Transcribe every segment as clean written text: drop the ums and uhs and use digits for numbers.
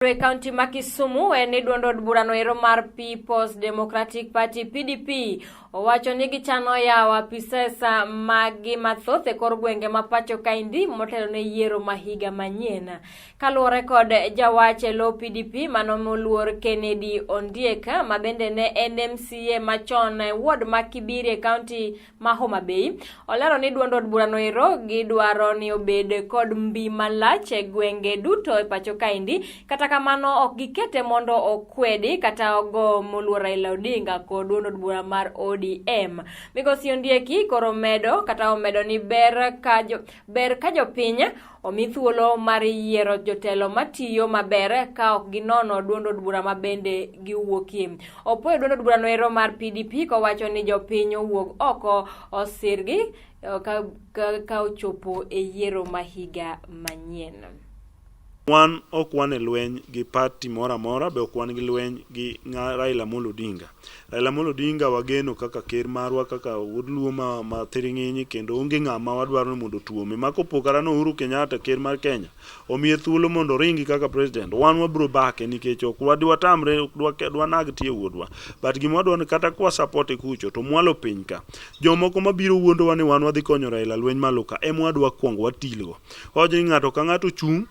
E kaunti ma Kisumu en ni duond od burano ero mar People's Democratic Party, PDP, owacho ni gichano yawo apises maggi mathoth e kor gwenge ma pacho kaendi motelo ne yiero ma higa manyien. Kaluwore kod jawach e lo PDP mano moluor Kennedy Ondiek, ma bende ne en MCA machon e ward ma Kibiri e kaunti ma Homa Bay, olero ni duond od burano ero gidwaro ni obed kod mbi malach e gwenge duto e pacho kaendi. Kata kamano, ok gikete mondo okwedi kata ogo moluor Raila Odinga kod duond od bura mar ODM. Migosi Ondieki koro medo kata omedo ni ber ka jopiny omi thuolo mar yiero jotelo matiyo maber ka ok ginono duond od bura ma bende giwuokie. Opuoyo duond od burano ero mar PDP kowacho ni jopiny owuog oko osirgi ka ochopo e yiero ma higa manyien. Wan ok wan e lweny gi party moro amora, be ok wan gi lweny gi Raila Amolo Odinga. Raila Amolo Odinga wageno kaka ker marwa, kaka wuod Luo ma thiring'inyi, kendo onge ng'ama wadwaro ni mondo otuome. Ma kopo kata no Uhuru Kenyatta, ker mar Kenya, omiye thuolo mondo oringi kaka president, wan wabiro bake nikech ok wadwatamre, ok dwanag tie wuodwa. But gima wadwaro ni kata kwa support e kucho to mwalo piny ka. Jomoko mabiro wuondowa ni wan wadhi konyo Raila lweny malo ka, ema wadwa kuongo watilgo. Wawacho ni ng'ato ka ng'ato chung'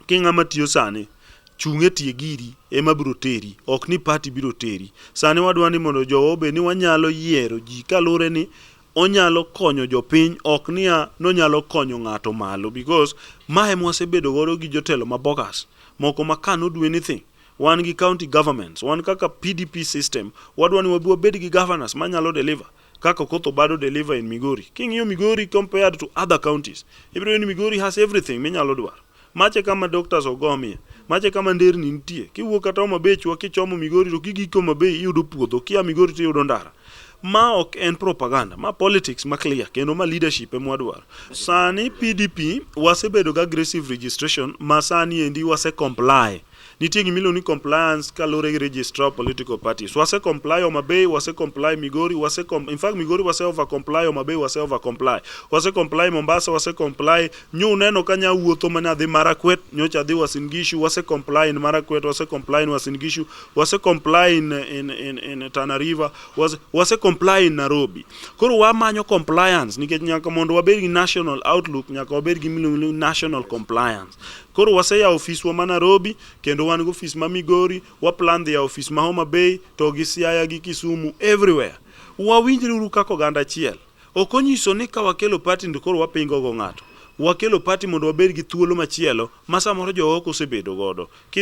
ki ng'ama tiyo sani, chung' e tie giri ema biro teri, ok ni party biro teri. Sani wadwa ni mondo jowa obed ni wanyalo yiero ji kaluwore ni onyalo konyo jopiny, ok niya nonyalo konyo ng'ato malo, because ma ema wasebedo godo gi jotelo ma bogus moko ma cannot do anything. Wan gi county governments, wan kaka PDP system, wadwa ni wabi wabed gi governors manyalo deliver kaka Okoth Obado deliver in Migori. King'iyo Migori compared to other counties, ibiro yudo ni Migori has everything minyalo dwaro. Mache kama doctors ogomie, mache kama nderni nitie. Kiwuok kata Homa Bay chwa kichomo Migori, to kigik Homa Bay iyudo puodho, kia Migori to iyudo ndara. Ma ok en propaganda, ma politics ma clear kendo ma leadership ema wadwaro. Sani PDP wasebedo gi aggressive registration ma sani endi wase comply. Nitie gima iluongo ni compliance kaluwore gi registrar of political parties. Wase comply Homa Bay, wase comply Migori, in fact Migori wase over comply, Homa Bay wase over comply. Wase comply Mombasa, wase comply. Nyo uneno ka nya wuotho mane adhi Marakwet, nyocha adhi Uasin Gishu, wase comply in Marakwet, wase comply in Uasin Gishu, wase comply in Tana River, wase comply in Nairobi. Koro wamanyo compliance nikech nyaka mondo wabed gi national outlook, nyaka wabed gi miluongo ni national compliance. Koro waseyawo ofiswa ma Nairobi, kendo wan gi ofis ma Migori, wa plan dhi yawo ofis ma Homa Bay, to gi Siaya gi Kisumu, everywhere. Wawinjre uru kaka oganda achiel. Ok onyiso ni ka wakelo party to koro wapingo go ng'ato. Wakelo party mondo wabed gi thuolo machielo ma samoro jowa ok osebedo godo.